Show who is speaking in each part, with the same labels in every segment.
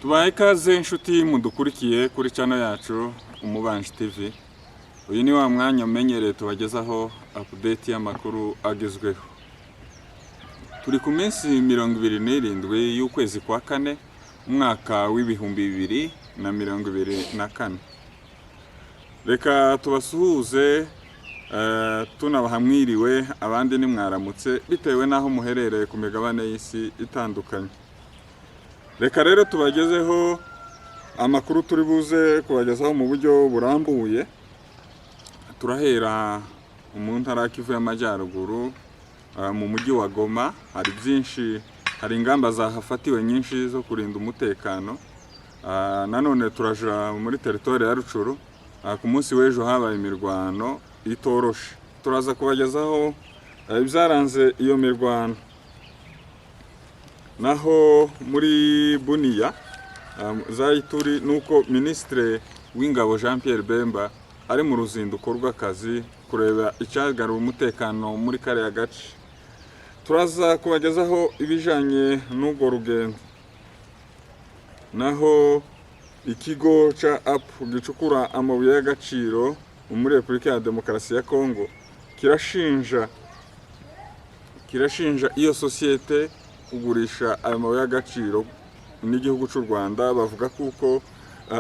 Speaker 1: Tubaye ikaze inshuti mudukurikiye kuri channel yacu Umubanji TV. Uyu ni wa mwanya umenyereye tubagezaho update y'amakuru agezweho. Turi ku minsi 27 y'ukwezi kwa kane, umwaka w'2024. Reka tubasuhuze, tunabaha mwiriwe, abandi ni mwaramutse, bitewe n'aho muherereye ku migabane y'isi itandukanye. Reka rero tubagezeho amakuru turi buze kubagezaho mu buryo burambuye. Turahera mu ntara ya Kivu y'Amajyaruguru, mu mujyi wa Goma. Hari byinshi, hari ingamba zahafatiwe nyinshi zo kurinda umutekano. Nanone turaja muri teritwari ya Rucuru. Ku munsi w'ejo habaye imirwano itoroshe, turaza kubagezaho ibyaranze iyo mirwano. Naho muri Buniya, za Ituri, nuko Minisitiri w'Ingabo Jean Pierre Bemba ari mu ruzinduko rw'akazi kureba icyagarura umutekano muri kariya gace. Turaza kubagezaho ibijanye n'urwo rugendo. Naho ikigo ca apu gicukura amabuye y'agaciro muri Repubulika ya Demokarasi ya Kongo kirashinja iyo sosiyete kugurisha ayo mabuye y'agaciro n'igihugu cy'u Rwanda. Bavuga kuko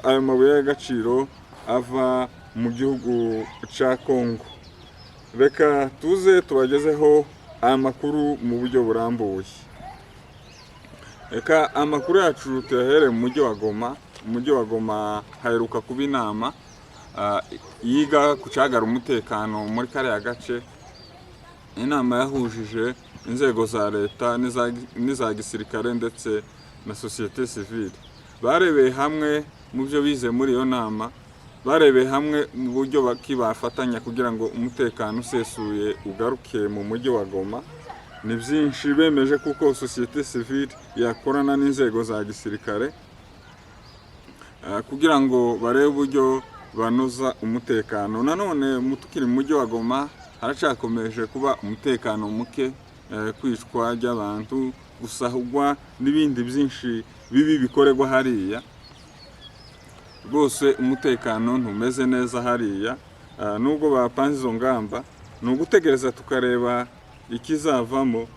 Speaker 1: ayo mabuye y'agaciro ava mu gihugu cya Kongo. Reka tuze tubagezeho aya makuru mu buryo burambuye. Reka amakuru yacu tuyahere mu mujyi wa Goma. Mu mujyi wa Goma haheruka kuba inama yiga ku cyagara umutekano muri kariya gace. Inama yahujije inzego za leta n'iza gisirikare ndetse na sosiyete sivile. Barebeye hamwe mu byo bize muri iyo nama, barebeye hamwe mu buryo bafatanya kugira ngo umutekano usesuye ugaruke mu mujyi wa Goma. Ni byinshi bemeje, kuko sosiyete sivile yakorana n'inzego za gisirikare kugira ngo barebe uburyo banoza umutekano. Nanone tukiri mu mujyi wa Goma, haracyakomeje kuba umutekano muke, kwicwa ry'abantu, gusahurwa n'ibindi byinshi bibi bikorerwa hariya. Rwose umutekano ntumeze neza hariya. Nubwo bapanze izo ngamba, ni ugutegereza tukareba ikizavamo,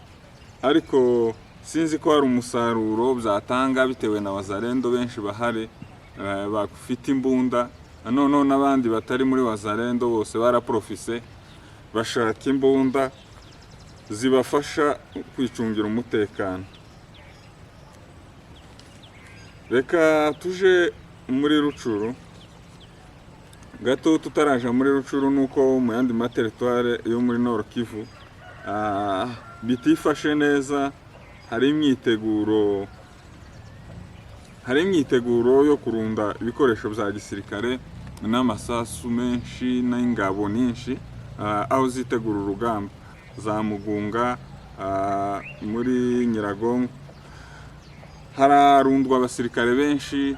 Speaker 1: ariko sinzi ko hari umusaruro byatanga bitewe na wazalendo benshi bahari, bafite imbunda. Noneho n'abandi batari muri wazalendo bose baraprofise bashaka imbunda zibafasha kwicungira umutekano. Reka tuje muri Rucuru gato. Tutaraja muri Rucuru, nuko mu yandi materitware yo muri Nord Kivu bitifashe neza. Hari imyiteguro yo kurunda ibikoresho bya gisirikare n'amasasu menshi n'ingabo nyinshi, aho zitegura urugamba za Mugunga, muri Nyiragongo hararundwa abasirikare benshi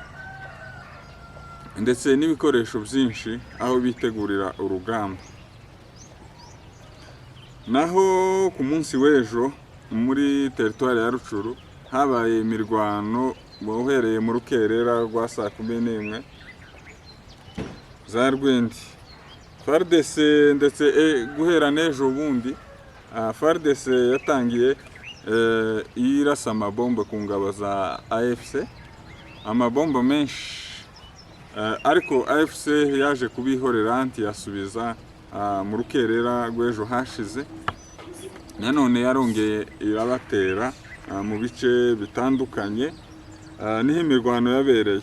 Speaker 1: ndetse n'ibikoresho byinshi, aho bitegurira urugamba. Naho ku munsi w'ejo muri teritwari ya Rucuru habaye imirwano uhereye mu rukerera rwa saa 11 za Rwindi. FARDC ndetse guhera n'ejo bundi, FARDC yatangiye irasa amabombe ku ngabo za AFC, amabombe menshi. Ariko AFC yaje kubihorera, ntiyasubiza. Mu rukerera rw'ejo hashize nanone yarongeye irabatera mu bice bitandukanye, niho imirwano yabereye.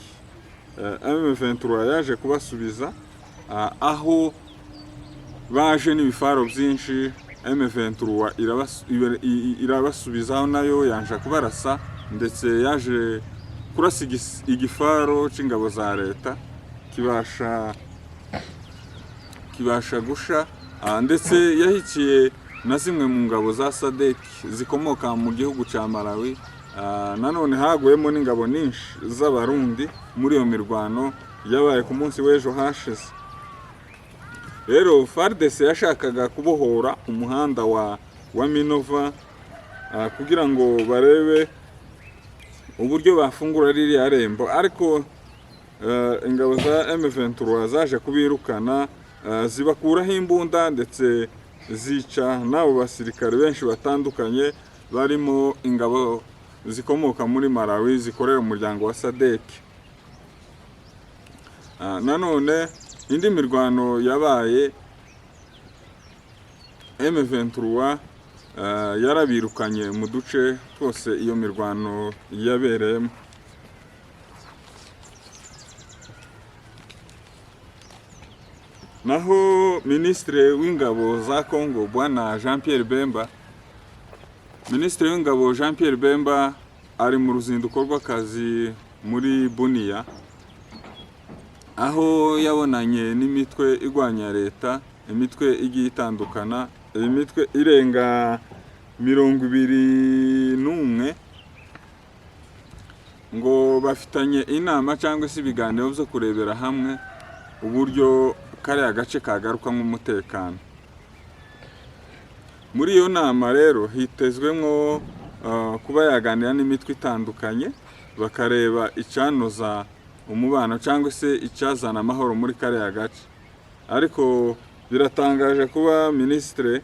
Speaker 1: M23 yaje kubasubiza, aho baje n'ibifaro byinshi. M23 irabasubizaho, nayo yanja kubarasa, ndetse yaje kurasa igifaro c'ingabo za leta kibasha gusha, ndetse yahikiye na zimwe mu ngabo za SADC zikomoka mu gihugu cya Malawi. Nanone haguyemo n'ingabo nyinshi z'Abarundi muri iyo mirwano yabaye ku munsi w'ejo hashize. Rero FARDC yashakaga kubohora umuhanda wa Minova kugira ngo barebe uburyo bafungura ririya rembo, ariko ingabo za M23 zaje kubirukana, zibakuraho imbunda, ndetse zica n'abo basirikare benshi batandukanye barimo ingabo zikomoka muri Malawi zikorera umuryango wa SADC. Nanone indi mirwano yabaye, M23 yarabirukanye mu duce twose iyo mirwano yabereyemo. Naho Minisitiri w'ingabo za Congo, Bwana Jean Pierre Bemba, Minisitiri w'ingabo Jean Pierre Bemba ari mu ruzinduko rw'akazi muri Bunia, aho yabonanye n'imitwe igwanya leta, imitwe igiye itandukana, imitwe irenga 21, ngo bafitanye inama cyangwa se ibiganiro byo kurebera hamwe uburyo kariya gace kagarukamo umutekano. Muri iyo nama rero hitezwemo kuba yaganira n'imitwe itandukanye, bakareba icyanoza umubano cyangwa se icyazana amahoro muri kariya gace. Ariko biratangaje kuba Minisitiri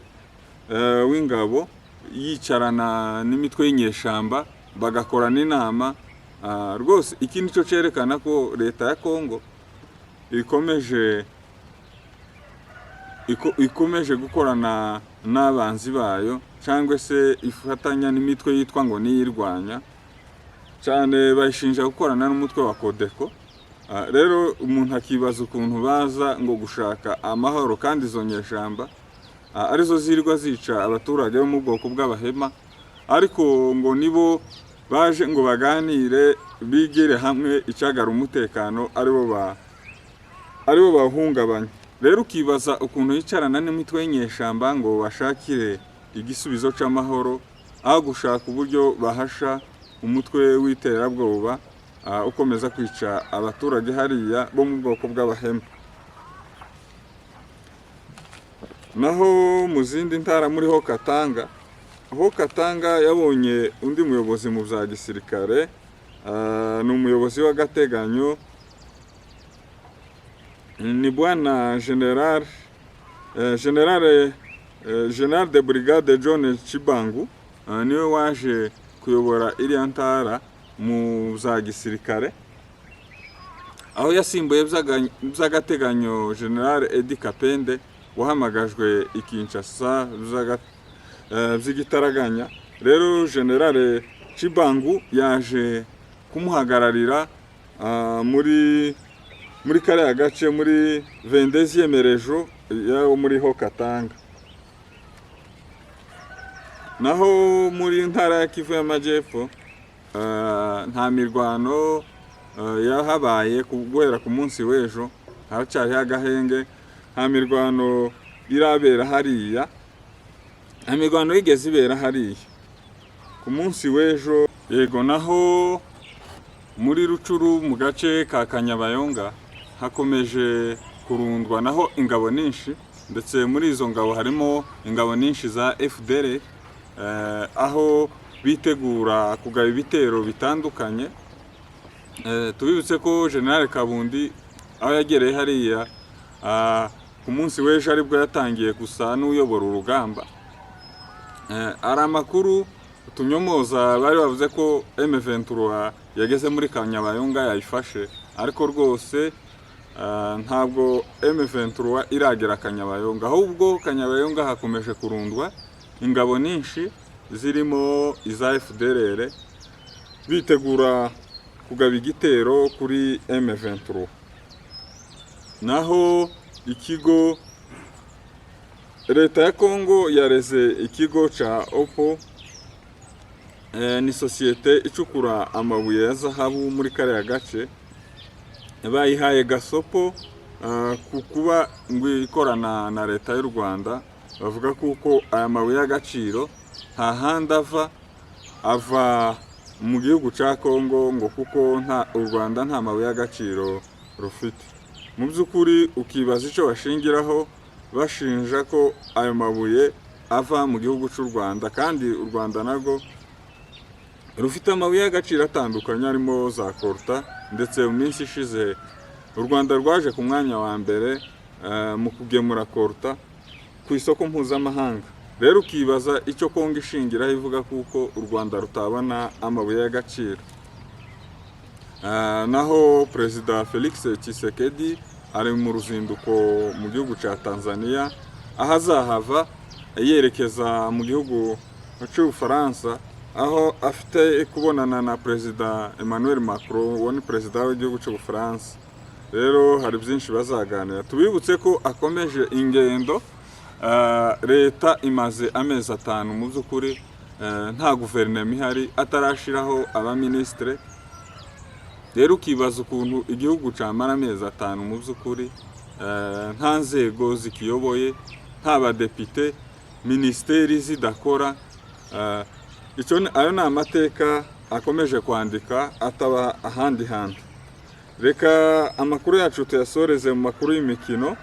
Speaker 1: w'ingabo yicarana n'imitwe y'inyeshyamba bagakorana inama. Rwose iki nicyo cyerekana ko leta ya Kongo ikomeje gukorana n'abanzi bayo, cyangwa se ifatanya n'imitwe yitwa ngo niyirwanya cyane. Bayishinja gukorana n'umutwe wa Codeco. Rero umuntu akibaza ukuntu baza ngo gushaka amahoro kandi izo nyeshyamba arizo zirirwa zica abaturage bo mu bwoko bw'Abahema, ariko ngo nibo baje ngo baganire, bigire hamwe icyagara umutekano, aribo bawuhungabanya. Rero ukibaza ukuntu yicarana n'imitwe y'inyeshyamba ngo bashakire igisubizo cy'amahoro, aho gushaka uburyo bahasha umutwe w'iterabwoba ukomeza kwica abaturage hariya bo mu bwoko bw'Abahema. Naho mu zindi ntara, muri Haut-Katanga, Haut-Katanga yabonye undi muyobozi mu bya gisirikare, ni umuyobozi w'agateganyo, ni bwana général de brigade John Chibangu, niwe waje kuyobora iriya ntara mu bya gisirikare, aho yasimbuye by'agateganyo General Edi Kapende wahamagajwe i Kinshasa by'igitaraganya. Rero General Chibangu yaje kumuhagararira muri kariya gace, muri 22e région yo muri Haut-Katanga. Naho muri ntara ya Kivu y'Amajyepfo nta mirwano yahabaye guhera ku munsi w'ejo, haracyariho agahenge, nta mirwano irabera hariya, nta mirwano yigeze ibera hariya ku munsi w'ejo. Yego, naho muri Rutshuru, mu gace ka Kanyabayonga, hakomeje kurundwa naho ingabo nyinshi, ndetse muri izo ngabo harimo ingabo nyinshi za FDLR, aho bitegura kugaba ibitero bitandukanye. Tubibutse ko General Kabundi aho yagereye hariya ku munsi w'ejo aribwo yatangiye gusa n'uyobora urugamba. Hari amakuru tunyomoza, bari bavuze ko M23 yageze muri Kanyabayonga yayifashe, ariko rwose ntabwo M23 iragera Kanyabayonga, ahubwo Kanyabayonga hakomeje kurundwa ingabo nyinshi zirimo iza FDLR, bitegura kugaba igitero kuri M23. Naho ikigo, leta ya Kongo yareze ikigo ca Opo, ni sosiyete icukura amabuye ya zahabu muri kariya gace, bayihaye gasopo ku kuba ngo ikorana na leta y'u Rwanda. Bavuga kuko aya mabuye y'agaciro nta handi ava, ava mu gihugu cya Kongo, ngo kuko nta u Rwanda nta mabuye y'agaciro rufite. Mu by'ukuri ukibaza icyo bashingiraho bashinja ko ayo mabuye ava mu gihugu cy'u Rwanda, kandi u Rwanda narwo rufite amabuye y'agaciro atandukanye arimo za coltan. Ndetse mu minsi ishize u Rwanda rwaje ku mwanya wa mbere mu kugemura coltan ku isoko mpuzamahanga. Rero ukibaza icyo Kongo ishingiraho ivuga kuko u Rwanda rutabona amabuye y'agaciro. Naho Perezida Felix Tshisekedi ari mu ruzinduko mu gihugu cya Tanzania, aho azahava yerekeza mu gihugu cy'Ubufaransa, aho afite kubonana na Perezida Emmanuel Macron, uwo ni perezida w'igihugu cy'Ubufaransa. Rero hari byinshi bazaganira. Tubibutse ko akomeje ingendo. Leta imaze amezi 5 mu by'ukuri nta guverinoma ihari, atarashiraho abaminisitire. Rero ukibaza ukuntu igihugu camara amezi 5 mu by'ukuri nta nzego zikiyoboye, nta badepite, minisiteri zidakora. Ayo ni amateka akomeje kwandika ataba ahandi hantu. Reka amakuru yacu tuyasoreze mu makuru y'imikino.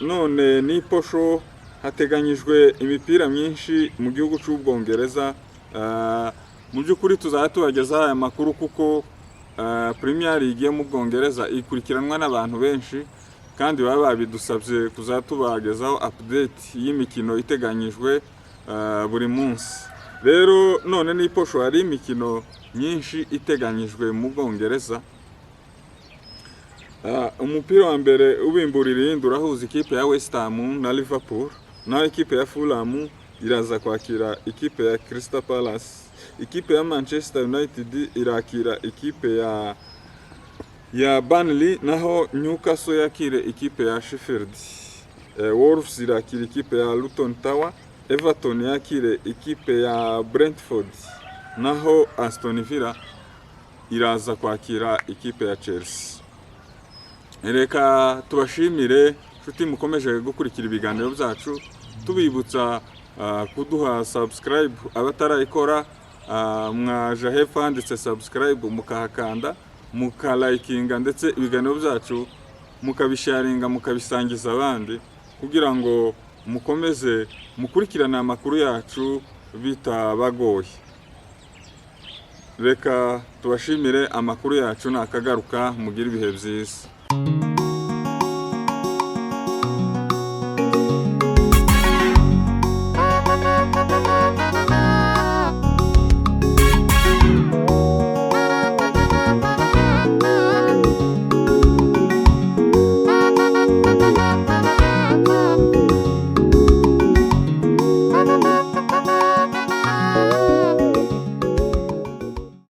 Speaker 1: None ni posho hateganyijwe imipira myinshi mu gihugu cy'Ubwongereza. Mu by'ukuri tuzajya tubagezaho aya makuru kuko Premier League yo mu Bwongereza ikurikiranwa n'abantu benshi, kandi baba babidusabye kuzajya tubagezaho update y'imikino iteganyijwe buri munsi. Rero none ni posho hari imikino myinshi iteganyijwe mu Bwongereza. Umupira wa mbere ubimburira iyindi urahuza ikipe ya West Ham na Liverpool, naho ikipe ya Fulham iraza kwakira ikipe ya Crystal Palace. Ikipe ya Manchester United irakira ikipe ya Burnley, naho Newcastle yakire ikipe ya Sheffield. Wolves irakira ikipe ya Luton Town, Everton yakire ikipe ya Brentford, naho Aston Villa iraza kwakira ikipe ya Chelsea. Reka tubashimire nshuti mukomeje gukurikira ibiganiro byacu, tubibutsa kuduha subscribe abatarayikora. Mwaje hepfo handitse subscribe mukahakanda, mukalayikinga, ndetse ibiganiro byacu mukabisharinga, mukabisangiza abandi kugira ngo mukomeze mukurikirane amakuru yacu bitabagoye. Reka tubashimire, amakuru yacu nakagaruka. Mugire ibihe byiza.